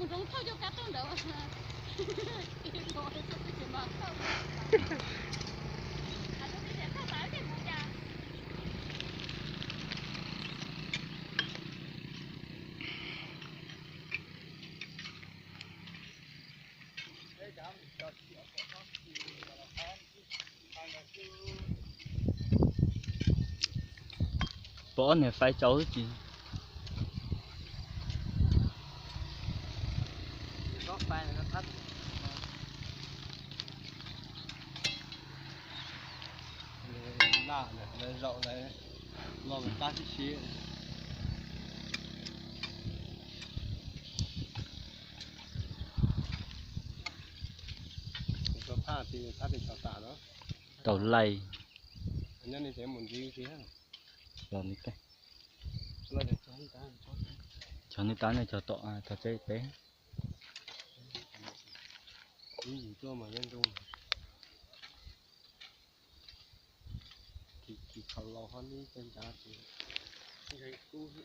Zoo thauj cov kab tauj ntawd. Pom ob niag fais tsau xwb ces. Laj zaum lawv los mus tab sib sib. Phaj ti, phaj ti tau tas no. Tau laij. Nyob ni ces mus ntxiv tsis los ni tej. Cog ni tab ne, cog tom, cog tsev pem. Ib yim tuaj mas yeej zoo. Kis khaus laus hov neb cov ncav ces ntshe kub xwb.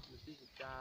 Nws tib tsis tsa.